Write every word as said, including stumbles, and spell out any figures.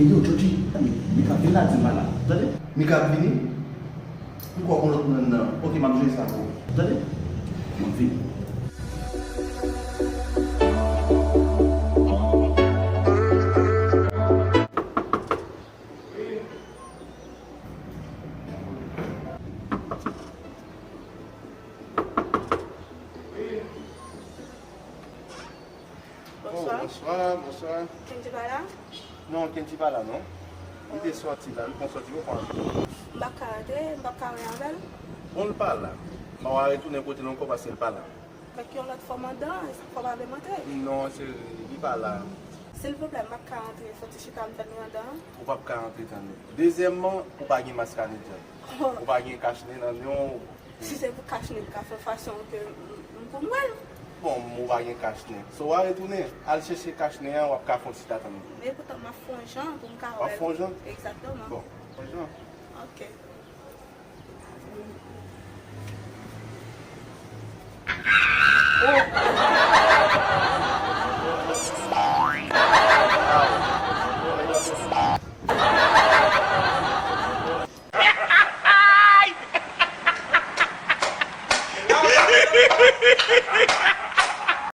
Yo, Jody, Mika ap vin la, di m pa la. Tande? Mika ap vini? M kwè w gon lòt moun anndan. Oke, m ap jere sa pou ou. Tande? M ap vini. Oh, bonswa. Bonswa, bonswa. Kendy pa la? Non, Kendy pa la, non. Li te sòti la, li pran sòti pou pran. M p ap ka rantre, m p ap ka wè avè l. Bon, l pa la. M a retounen kote l ankò paske l pa la. Fèk yon lòt fanm anndan, e sa k fè w pa vle m antre? Non, cheri, li pa la. Silvouplè, m p ap ka antre, fò ti chita m fè nou anndan. Ou p ap ka antre, tande. Dezyèmman, ou pa gen mas kanedyan. Ou pa gen kach nen nan men w. Si se pou kach nen, m ka fè fason ke m, m pou m wè l. Bon, ou pa gen kach nen. So, w a retounen, al chèche kach nen an, w ap ka fè yon ti atann. Men poutan, m ap fè yon jan pou m ka wè l. W ap fè yon jan? Egzakteman. Bon, fè yon jan. Ok. Oh,